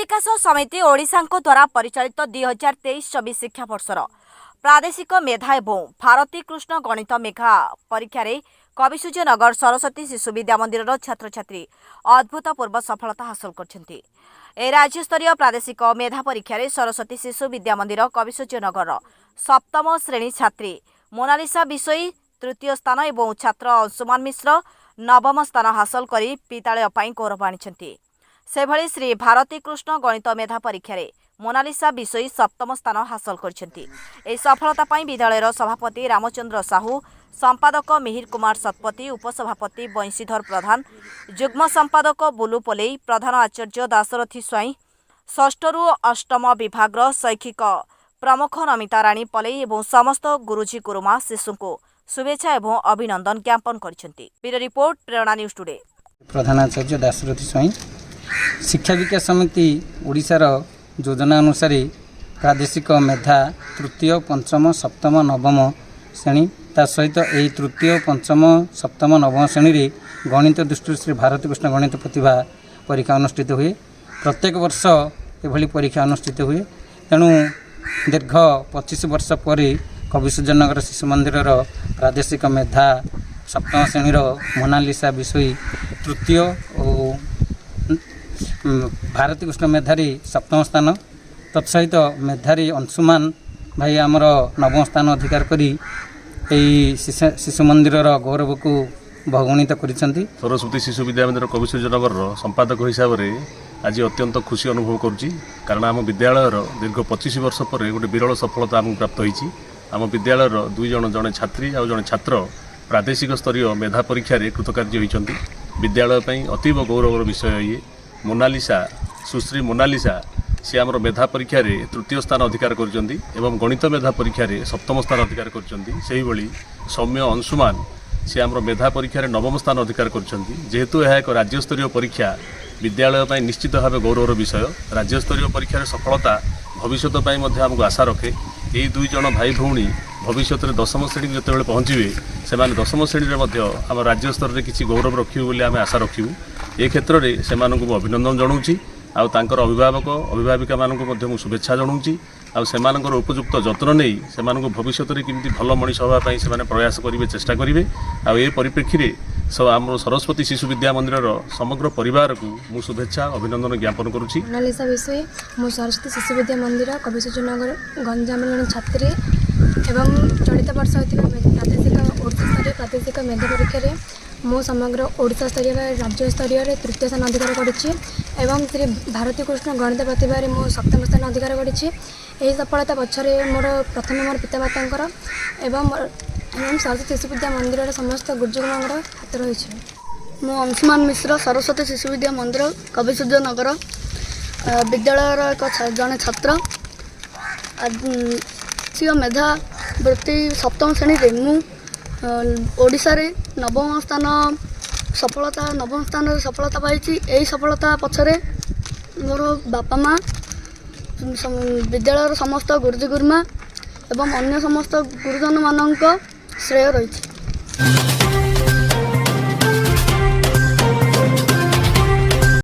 ବିକାଶ ସମିତି ଓଡ଼ିଶାଙ୍କ ଦ୍ୱାରା ପରିଚାଳିତ 2023-24 ଶିକ୍ଷାବର୍ଷର ପ୍ରାଦେଶିକ ମେଧା ଏବଂ ଭାରତୀ କୃଷ୍ଣ ଗଣିତ ମେଧା ପରୀକ୍ଷାରେ କବିସୂର୍ଯ୍ୟନଗର ସରସ୍ୱତୀ ଶିଶୁ ବିଦ୍ୟା ମନ୍ଦିରର ଛାତ୍ରଛାତ୍ରୀ ଅଭୂତପୂର୍ବ ସଫଳତା ହାସଲ କରିଛନ୍ତି। ଏହି ରାଜ୍ୟସ୍ତରୀୟ ପ୍ରାଦେଶିକ ମେଧା ପରୀକ୍ଷାରେ ସରସ୍ୱତୀ ଶିଶୁ ବିଦ୍ୟା ମନ୍ଦିର, କବିସୂର୍ଯ୍ୟନଗରର ସପ୍ତମ ଶ୍ରେଣୀ ଛାତ୍ରୀ ମୋନାଲିସା ବିଷୋଇ ତୃତୀୟ ସ୍ଥାନ ଏବଂ ଛାତ୍ର ଅଂଶୁମାନ ମିଶ୍ର ନବମ ସ୍ଥାନ ହାସଲ କରି ବିଦ୍ୟାଳୟ ପାଇଁ ଗୌରବ ଆଣିଛନ୍ତି। ସେଭଳି ଶ୍ରୀ ଭାରତୀ କୃଷ୍ଣ ଗଣିତ ମେଧା ପରୀକ୍ଷାରେ ମୋନାଲିସା ବିଷୋଇ ସପ୍ତମ ସ୍ଥାନ ହାସଲ କରିଛନ୍ତି। ଏହି ସଫଳତା ପାଇଁ ବିଦ୍ୟାଳୟର ସଭାପତି ରାମଚନ୍ଦ୍ର ସାହୁ, ସମ୍ପାଦକ ମିହିର କୁମାର ଶତପଥୀ, ଉପସଭାପତି ବଂଶୀଧର ପ୍ରଧାନ, ଯୁଗ୍ମ ସମ୍ପାଦକ ବୁଲୁ ପଲେଇ, ପ୍ରଧାନ ଆଚାର୍ଯ୍ୟ ଦାଶରଥୀ ସ୍ୱାଇଁ, ଷଷ୍ଠରୁ ଅଷ୍ଟମ ବିଭାଗର ଶୈକ୍ଷିକ ପ୍ରମୁଖ ନମିତା ରାଣୀ ପଲେଇ ଏବଂ ସମସ୍ତ ଗୁରୁଜୀ ଗୁରୁମା ଶିଶୁଙ୍କୁ ଶୁଭେଚ୍ଛା ଏବଂ ଅଭିନନ୍ଦନ ଜ୍ଞାପନ କରିଛନ୍ତି। ବ୍ୟୁରୋ ରିପୋର୍ଟ, ପ୍ରେରଣା ନ୍ୟୁଜ୍ ଟୁଡେ। ପ୍ରଧାନ ଆଚାର୍ଯ୍ୟ ଦାଶରଥୀ ସ୍ୱାଇଁ। ଶିକ୍ଷା ବିକାଶ ସମିତି ଓଡ଼ିଶାର ଯୋଜନା ଅନୁସାରେ ପ୍ରାଦେଶିକ ମେଧା ତୃତୀୟ, ପଞ୍ଚମ, ସପ୍ତମ, ନବମ ଶ୍ରେଣୀ, ତା ସହିତ ଏହି ତୃତୀୟ, ପଞ୍ଚମ, ସପ୍ତମ, ନବମ ଶ୍ରେଣୀରେ ଗଣିତ ଦୃଷ୍ଟିରୁ ଶ୍ରୀ ଭାରତୀକୃଷ୍ଣ ଗଣିତ ପ୍ରତିଭା ପରୀକ୍ଷା ଅନୁଷ୍ଠିତ ହୁଏ। ପ୍ରତ୍ୟେକ ବର୍ଷ ଏଭଳି ପରୀକ୍ଷା ଅନୁଷ୍ଠିତ ହୁଏ। ତେଣୁ ଦୀର୍ଘ 25 ବର୍ଷ ପରେ କବିସୂର୍ଯ୍ୟନଗର ଶିଶୁ ମନ୍ଦିରର ପ୍ରାଦେଶିକ ମେଧା ସପ୍ତମ ଶ୍ରେଣୀର ମୋନାଲିସା ବିଷୋଇ ତୃତୀୟ ଓ ଭାରତୀକୃଷ୍ଣ ମେଧାରୀ ସପ୍ତମ ସ୍ଥାନ, ତତ୍ସହିତ ମେଧାରୀ ଅଂଶୁମାନ ଭାଇ ଆମର ନବମ ସ୍ଥାନ ଅଧିକାର କରି ଏହି ଶିଶୁ ମନ୍ଦିରର ଗୌରବକୁ ବହୁଗୁଣିତ କରିଛନ୍ତି। ସରସ୍ୱତୀ ଶିଶୁ ବିଦ୍ୟା ମନ୍ଦିର, କବିସୂର୍ଯ୍ୟନଗରର ସମ୍ପାଦକ ହିସାବରେ ଆଜି ଅତ୍ୟନ୍ତ ଖୁସି ଅନୁଭବ କରୁଛି, କାରଣ ଆମ ବିଦ୍ୟାଳୟର ଦୀର୍ଘ 25 ବର୍ଷ ପରେ ଗୋଟେ ବିରଳ ସଫଳତା ଆମକୁ ପ୍ରାପ୍ତ ହୋଇଛି। ଆମ ବିଦ୍ୟାଳୟର ଦୁଇ ଜଣ, ଜଣେ ଛାତ୍ରୀ ଆଉ ଜଣେ ଛାତ୍ର ପ୍ରାଦେଶିକ ସ୍ତରୀୟ ମେଧା ପରୀକ୍ଷାରେ କୃତକାର୍ଯ୍ୟ ହୋଇଛନ୍ତି। ବିଦ୍ୟାଳୟ ପାଇଁ ଅତୀବ ଗୌରବର ବିଷୟ ଇଏ। ମୋନାଲିସା, ସୁଶ୍ରୀ ମୋନାଲିସା, ସେ ଆମର ମେଧା ପରୀକ୍ଷାରେ ତୃତୀୟ ସ୍ଥାନ ଅଧିକାର କରିଛନ୍ତି ଏବଂ ଗଣିତ ମେଧା ପରୀକ୍ଷାରେ ସପ୍ତମ ସ୍ଥାନ ଅଧିକାର କରିଛନ୍ତି। ସେହିଭଳି ସୌମ୍ୟ ଅଂଶୁମାନ, ସେ ଆମର ମେଧା ପରୀକ୍ଷାରେ ନବମ ସ୍ଥାନ ଅଧିକାର କରିଛନ୍ତି। ଯେହେତୁ ଏହା ଏକ ରାଜ୍ୟସ୍ତରୀୟ ପରୀକ୍ଷା, ବିଦ୍ୟାଳୟ ପାଇଁ ନିଶ୍ଚିତ ଭାବେ ଗୌରବର ବିଷୟ। ରାଜ୍ୟସ୍ତରୀୟ ପରୀକ୍ଷାରେ ସଫଳତା ଭବିଷ୍ୟତ ପାଇଁ ମଧ୍ୟ ଆମକୁ ଆଶା ରଖେ। ଏହି ଦୁଇ ଜଣ ଭାଇ ଭଉଣୀ ଭବିଷ୍ୟତରେ ଦଶମ ଶ୍ରେଣୀକୁ ଯେତେବେଳେ ପହଞ୍ଚିବେ, ସେମାନେ ଦଶମ ଶ୍ରେଣୀରେ ମଧ୍ୟ ଆମ ରାଜ୍ୟ ସ୍ତରରେ କିଛି ଗୌରବ ରଖିବେ ବୋଲି ଆମେ ଆଶା ରଖିବୁ। ଏ କ୍ଷେତ୍ରରେ ସେମାନଙ୍କୁ ମୁଁ ଅଭିନନ୍ଦନ ଜଣାଉଛି ଆଉ ତାଙ୍କର ଅଭିଭାବକ ଅଭିଭାବିକାମାନଙ୍କୁ ମଧ୍ୟ ମୁଁ ଶୁଭେଚ୍ଛା ଜଣାଉଛି। ଆଉ ସେମାନଙ୍କର ଉପଯୁକ୍ତ ଯତ୍ନ ନେଇ ସେମାନଙ୍କୁ ଭବିଷ୍ୟତରେ କେମିତି ଭଲ ମଣିଷ ହେବା ପାଇଁ ସେମାନେ ପ୍ରୟାସ କରିବେ, ଚେଷ୍ଟା କରିବେ। ଆଉ ଏ ପରିପ୍ରେକ୍ଷୀରେ ଆମର ସରସ୍ୱତୀ ଶିଶୁ ବିଦ୍ୟା ମନ୍ଦିରର ସମଗ୍ର ପରିବାରକୁ ମୁଁ ଶୁଭେଚ୍ଛା ଅଭିନନ୍ଦନ ଜ୍ଞାପନ କରୁଛି। ମୋନାଲିସା ବିଷୋଇ। ମୁଁ ସରସ୍ୱତୀ ଶିଶୁ ବିଦ୍ୟା ମନ୍ଦିର, କବିସୂର୍ଯ୍ୟନଗର, ଗଞ୍ଜାମର ଜଣେ ଛାତ୍ରୀ ଏବଂ ଚଳିତ ବର୍ଷ ହୋଇଥିବା ପ୍ରାଦେଶିକ ଓଡ଼ିଶା ସ୍ତରୀୟ ପ୍ରାଦେଶିକ ମେଧା ପରୀକ୍ଷାରେ ମୁଁ ସମଗ୍ର ଓଡ଼ିଶା ସ୍ତରୀୟ ବା ରାଜ୍ୟ ସ୍ତରୀୟରେ ତୃତୀୟ ସ୍ଥାନ ଅଧିକାର କରିଛି ଏବଂ ଶ୍ରୀ ଭାରତୀ କୃଷ୍ଣ ଗଣିତ ପ୍ରତିଭାରେ ମୁଁ ସପ୍ତମ ସ୍ଥାନ ଅଧିକାର କରିଛି। ଏହି ସଫଳତା ପଛରେ ମୋର ପ୍ରଥମେ ମୋର ପିତାମାତାଙ୍କର ଏବଂ ସରସ୍ୱତୀ ଶିଶୁ ବିଦ୍ୟା ମନ୍ଦିରର ସମସ୍ତ ଗୁରୁଜନଙ୍କର ହାତ ରହିଛି। ମୁଁ ଅଂଶୁମାନ ମିଶ୍ର, ସରସ୍ୱତୀ ଶିଶୁ ବିଦ୍ୟା ମନ୍ଦିର, କବିସୂର୍ଯ୍ୟ ନଗର ବିଦ୍ୟାଳୟର ଏକ ଜଣେ ଛାତ୍ର। ମେଧା ବୃତ୍ତି ସପ୍ତମ ଶ୍ରେଣୀରେ ମୁଁ ଓଡ଼ିଶାରେ ନବମ ସ୍ଥାନ ସଫଳତା, ନବମ ସ୍ଥାନରେ ସଫଳତା ପାଇଛି। ଏହି ସଫଳତା ପଛରେ ମୋର ବାପା ମା, ବିଦ୍ୟାଳୟର ସମସ୍ତ ଗୁରୁଜୀ ଗୁରୁମା ଏବଂ ଅନ୍ୟ ସମସ୍ତ ଗୁରୁଜନମାନଙ୍କ ଶ୍ରେୟ ରହିଛି।